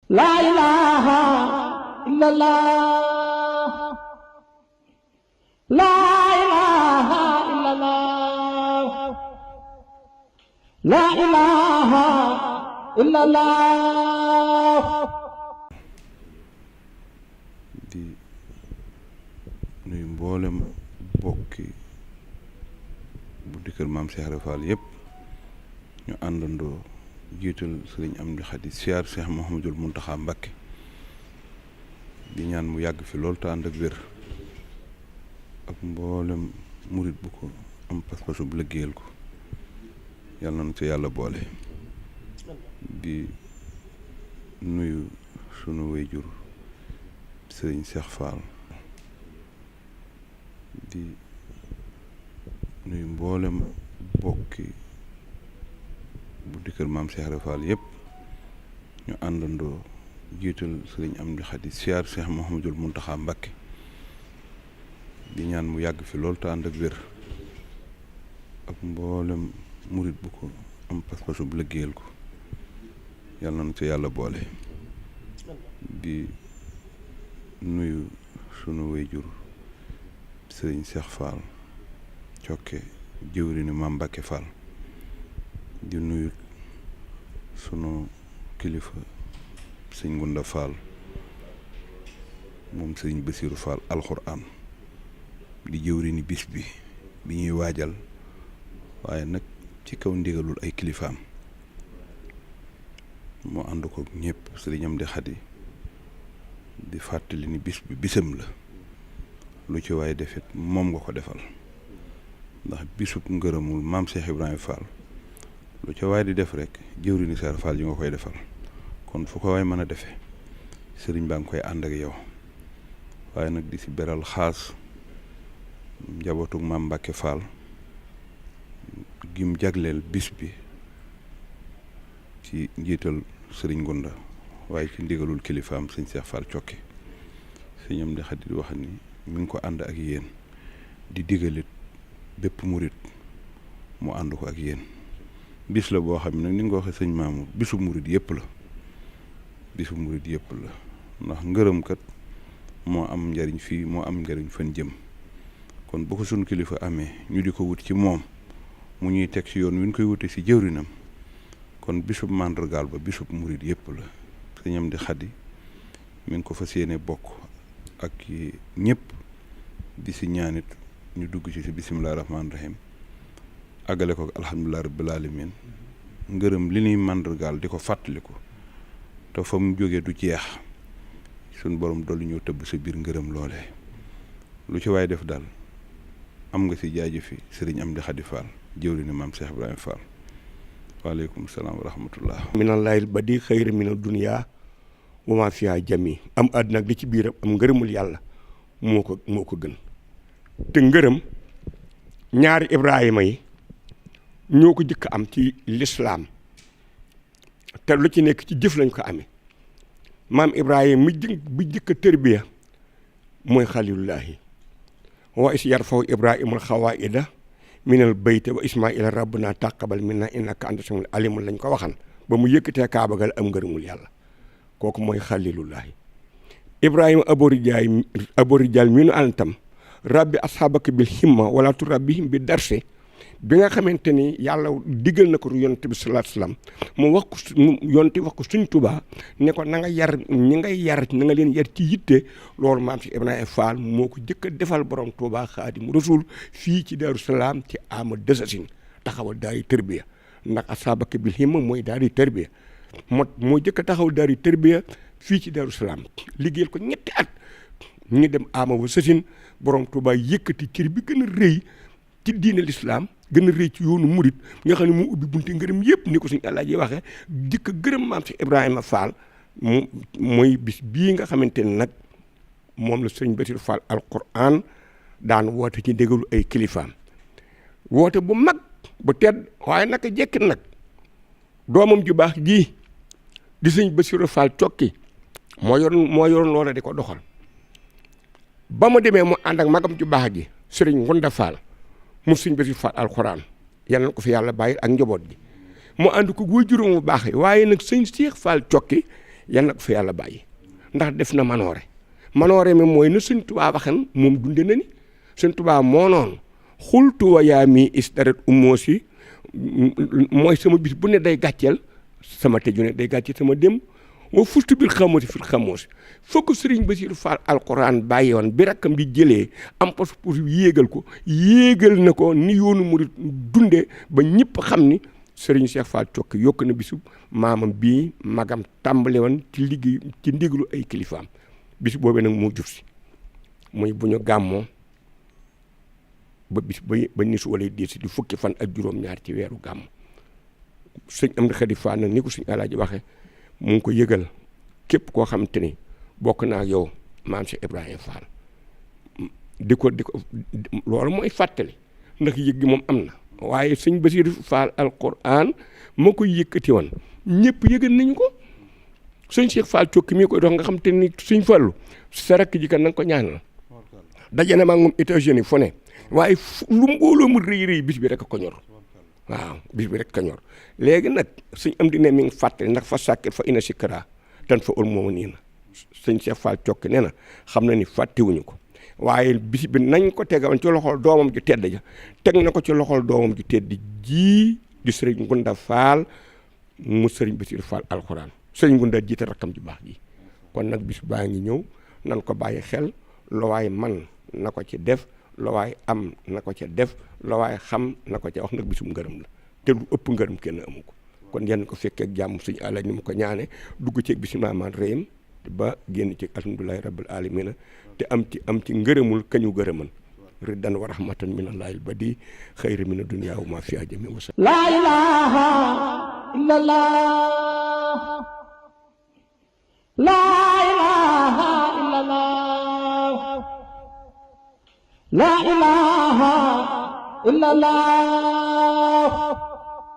La ilaha illallah. La ilaha illallah. La ilaha illallah. di nuyu mboolem bokki bu dikkal maam Cheikh Ibra Fall yëpp ñu àndandoo jiital sëriñ Amdi Xadi siyaar Cheikh Mouhamadul Muntaxa Mbakke di ñaan mu yàgg fi loolu te ànd ak wér ak mboolem murit bu ko am pas-pasu bu liggéeyal ko yàlla na ci yàlla boole di nuyu sunu wayjur sëriñ Cheikh Fall di nuyu mboolem bokki bu dikkal maam Cheikh Ibra Fall yëpp ñu àndandoo jiital sëriñ Amdi Xadi siyaar Cheikh Mouhamadul Muntaxa Mbakke di ñaan mu yàgg fi loolu te ànd ak wér ak mboolem murit bu ko am pas-pasu bu liggéeyal ko yàlla na ci yàlla boole di nuyu sunu wayjur sëriñ Cheikh Fall cokke jëwriñu maam Mbakke Fall di nuyu sunu kilifa sëñ Ngunda Fall moom sëriñ Basiiru Fall alxuraan di jëwriñu bis bi ñuy waajal waaye nag ci kaw ndigalul ay kilifaam moo ànd ko ñëpp sëriñ Amdi Xadi di fàttali ni bis bi bisam la lu ci waaye defit moom nga ko defal ndax bisub ngërëmul maam Cheikh Ibrahima Fall lu ci waaye di def rek jëwriñu Cheikh Fall yi nga koy defal kon fu ko waay mën a defee sëriñ baa ngi koy ànd ak yow waaye nag di si beral xaas njabootug maam Mbàkke Fall gim jagleel bis bi ci njiital sëriñ Ngunda waaye ci ndigalul kilifaam sëñ Cheikh Fall cokke sëñ Amdi Xadi di wax ni mi ngi ko ànd ak yéen di digalit bépp murit mu ànd ko ak yéen bis la boo xam ne nag ni nga ko waxee sëñ Maamu bisu murit yëpp la ndax ngërëm kat moo am njariñ fii moo am njariñ fan jëm kon bu ko sunu kilifa amee ñu di ko wut ci moom mu ñuy teg ci yoon wi ñu koy wute ci jëwrinam kon bisub màndargaal ba bisub murit yëpp la sëñ Amdi Xadi mi ngi ko fas yéene bokk ak ñëpp di si ñaanit ñu dugg ci bisimilah rahmaani rahim àggale ko alhamdulilah rabbil alamin ngërëm li ñuy màndargaal di ko fàttaliku te fa mu jógee du jeex suñ borom dolli ñëw tëbb sa biir ngërëm loole lu ci waay def daal am nga si jaajëfi sëriñ Amdi Xadi Fall jëwriñu maam Cheikh Ibrahima Fall waaleykum salaam wa rahmatullah minallahil badi xayri mina dunya wa ma fiha jami am àddina ak li ci biiram am ngërëmul yàlla moo ko gën te ngërëm ñaari Ibrahima yi ñoo ko jëkk am ci lislaam te lu ci nekk ci jëf lañ ko amee maam Ibrahima bi jëkk tërbiya mooy xalilullahi wa is yarfaw Ibrahimul xawaida minal bayte wa ismaila rabbuna taqabal minna innaka anta samiul alimul lañ ko waxan ba mu yëkkatee kaabagal am ngërëmul yàlla kooku mooy xalilullahi Ibrahima aborijaal mi nu antam rabbi asxaabaka bil himma wala tu rabbihim bi darse bi nga xamante ni yàlla diggal na ko yonent bi sallallahu alayhi wasallam mu wax ko yonent wax ko suñ Tuubaa ne ko na nga yar ñi ngay yar na nga leen yar ci yitte loolu maam si Ibrahima Fall moo ko jëkk a defal borom Tuubaa Xaadimu Rasuul fii ci Daaru Salaam ci ama desasin taxawal daari tërbiya ndax asxaabaka bil himma mooy daari tërbiya moo jëkk a taxaw daari tërbiya fii ci Daaru Salaam liggéeyal ko ñetti at ñu dem ama wa sasin borom Tuubaa yëkkati cër bi gën a rëy ci diine l'islam gën a rëy ci yoonu murit nga xam ne mu ubbi bunte ngërëm yëpp ni ko suñu Alaaji waxee jëkk gërëm maam si Ibrahima Fall mooy bis bii nga xamante ne nag moom la sëñ Basiru Fall alquran daan woote ci déggalu ay kilifaam woote bu mag bu tedd waaye naka jekki nag doomam ju baax ji di sëñ Basiru Fall cokki moo yoroon loola di ko doxal ba mu demee mu ànd ak magam ju baax ji sëriñ Ngunda Fall mu sëñ Basiru Fall alxuraan yal na ko fi yàlla bàyyi ak njaboot gi mu ànd ko góor juróom bu baax waaye nag sëñ Cheikh Fall cokki yal na ko fi yàlla bàyyi ndax def na manoore mi mooy na Sëñ Tuubaa waxan moom dunde na ni Sëñ Tuubaa moo noonu xultuwa yaa mi istaret umoosi mooy sama bis bu ne day gàcceel sama tëju ne day gàcceel sama dem wa fustu bil xamoosi fil xamoosi fokk Sëriñ Basiiru Faal alquran bàyyi woon bi rakkam di jëlee am pas pour yéegal na ko ni yoonu murit dunde ba ñëpp xam ni Sëriñ Cheikh Fall Thioky yokk na bisu maamam bii magam tàmbale woon ci liggéey ci ndigalu ay kilifaam bis boobee nag moo jur si muy bu ñu gàmmoo ba bis ba ni su walay diir si di fukki fan ak juróom-ñaar ci weeru gàmm sëñ Amdi Xadi Fall nag ni ko sëñ Alaaji waxe mu ngi ko yëgal képp koo xamante ni bokk naa ak yow maam Cheikh Ibrahima Fall di ko loolu mooy fàttali ndax yëg gi moom am na waaye sëñ Basiiru Fall alquran moo koy yëkkati woon ñëpp yëgal nañu ko sëñ Cheikh Fall Thioky mii koy dox nga xam te ni sëñ Fallu sa rakk ji kan na nga ko ñaanal dajane maa ngi moom États-Unis fu ne waaye lu mbooloo mu rëy bis bi rek ko ñor waaw bis bi rek ko ñor léegi nag sëñ am di ne mi ngi fàttali ndax fa sàkkir fa ina sikra tan fa ul moomu nii na sëñ Cheikh Fall Thioky nee na xam na ni fàttewuñu ko waaye bis bi nañ ko tegawoon ci loxol doomam ju tedd ja teg na ko ci loxol doomam ju tedd ji di sëriñ Ngunda Fall mu sëriñ Basiiru Fall alxuraan sëriñ Ngunda jiite rakkam ju baax ji kon nag bis baa ngi ñëw nan ko bàyyi xel loo waay man na ko ci def loo waay am na ko ca def loo waay xam na ko ca wax nag bisum ngërëm la te lu ëpp ngërëm kenn amu ko kon yenn ko fekkee ak jàmm suñu àlla ni mu ko ñaane dugg ci bismillaahi rahmaani rahiim ba génn ci alhamdulillahi rabbil aalamiina te am ci ngërëmul kañu gërëman riddan wa rahmatan minallaahil badi xayri mina dunya wa ma fiha jami wa la ilaha illallah la ilaha illallah la ilaha illallah